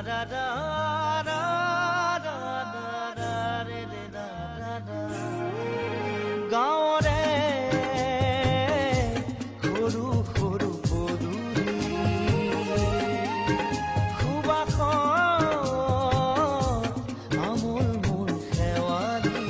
ৰা ৰা ৰা ৰা ৰা ৰে ৰে ৰা ৰা ৰা। গাঁৱৰে সৰু সৰু পদূলি, সুবাসত আমোল মোল শেৱালি,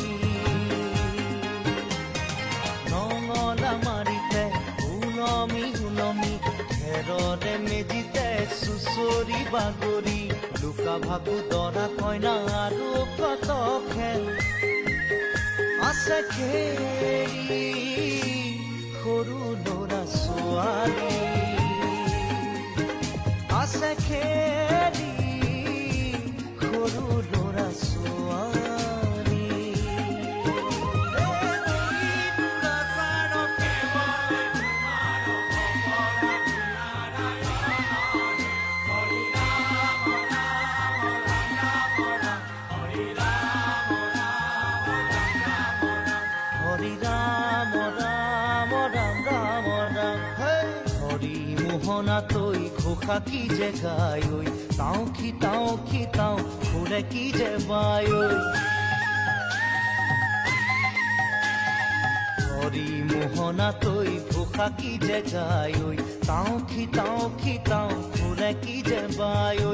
নঙলা মাৰিতে ওলমি ওলমি, খেৰৰে মেজিতে চুচৰি বাগৰি, লুকা ভাকু, দৰা কইনা আৰু কত খেল আছে খেলি সৰু ল'ৰা ছোৱালী, আছে খেলি সৰু ল'ৰা ছোৱালী। হৰি ৰাম ৰাম ৰাম ৰাম ৰাম হৰি। মোহনা তৈ ঘোষা কি যে গায় ঐ, তাও খি তাও খি তাও খোলে কি যে বায় ঐ। হৰি মোহনা তৈ ঘোষা কি যে গায় ঐ, তাও খি তাও খি তাও খোলে কি যে বায় ঐ।